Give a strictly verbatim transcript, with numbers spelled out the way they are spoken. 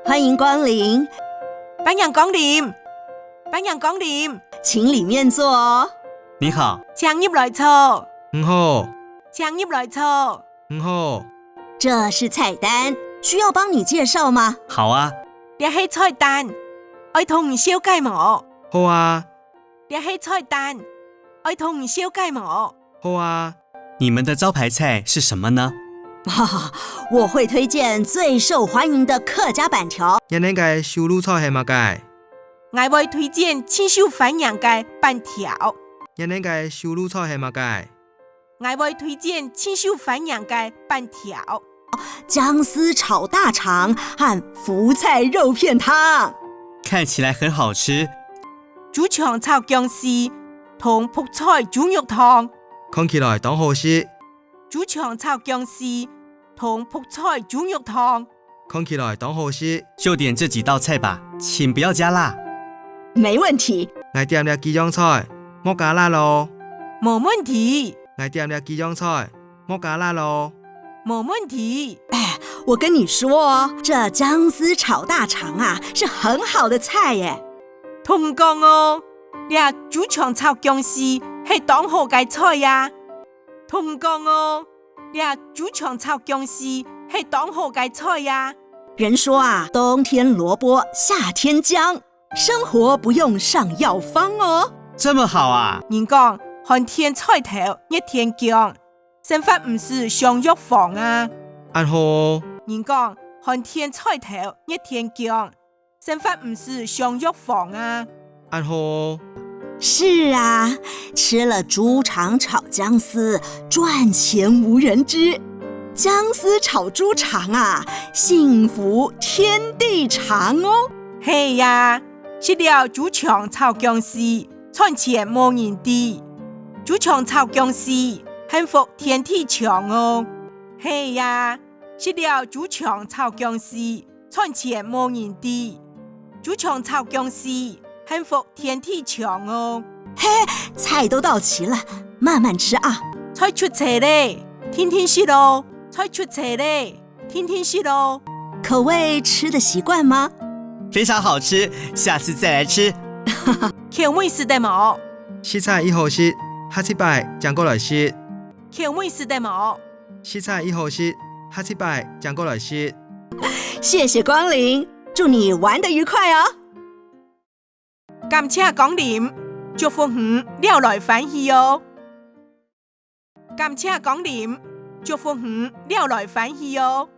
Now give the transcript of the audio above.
欢迎光临，欢迎光临，欢迎光临，请里面坐哦。你好，请入来坐。你好，请入来坐。你好，这是菜单，需要帮你介绍吗？好啊，这系菜单，爱同你紹介无？好啊，这系菜单，爱同你紹介无？好啊。你们的招牌菜是什么呢？我会推荐最受欢迎的客家粄条。你等个手路菜系么个？𠊎会推荐盡受歡迎个粄條。你等个手路菜系么个？𠊎會推荐盡受歡迎个粄條。薑絲炒大腸和福菜肉片汤。看起来很好吃。豬腸炒薑絲同覆菜豬肉湯。看起来當好食。豬腸炒薑絲同覆菜豬肉湯。看起来當好食。就点这几道菜吧，请不要加辣。没问题。𠊎点這幾樣菜，莫加辣哦。無問題。𠊎點這幾樣菜，莫加辣哦。無問題。哎，我跟你说哦，这姜丝炒大肠啊，是很好的菜耶。同你講哦，這豬腸炒薑絲係當好个菜啊。同你講哦，這豬腸炒薑絲係當好个菜啊。人说啊，冬天萝卜，夏天姜，生活不用上药方哦。这么好啊！人講，寒天菜頭，熱天薑，生活毋使上藥房啊。恁好。人講，寒天菜頭，熱天薑，生活毋使上藥房啊。恁好。是啊，吃了猪肠炒姜丝，赚钱无人知。姜丝炒猪肠啊，幸福天地长哦。係啊，食了豬腸炒薑絲，賺錢無人知。豬腸炒薑絲，幸福天地長哦。係啊，食了豬腸炒薑絲，賺錢無人知。豬腸炒薑絲，幸福天地長哦。嘿，菜都到齐了，慢慢吃啊。菜出齊咧，定定食哦。菜出齊咧，定定食哦。口味吃得习惯吗？非常好吃，下次再来吃。口味食得無？實在已好食，下次擺正過來食。口味食得無？實在已好食，下次擺正過來食。谢谢光临，祝你玩得愉快哦。感謝光臨，祝福你尞來歡喜哦。感謝光臨，祝福你尞來歡喜哦。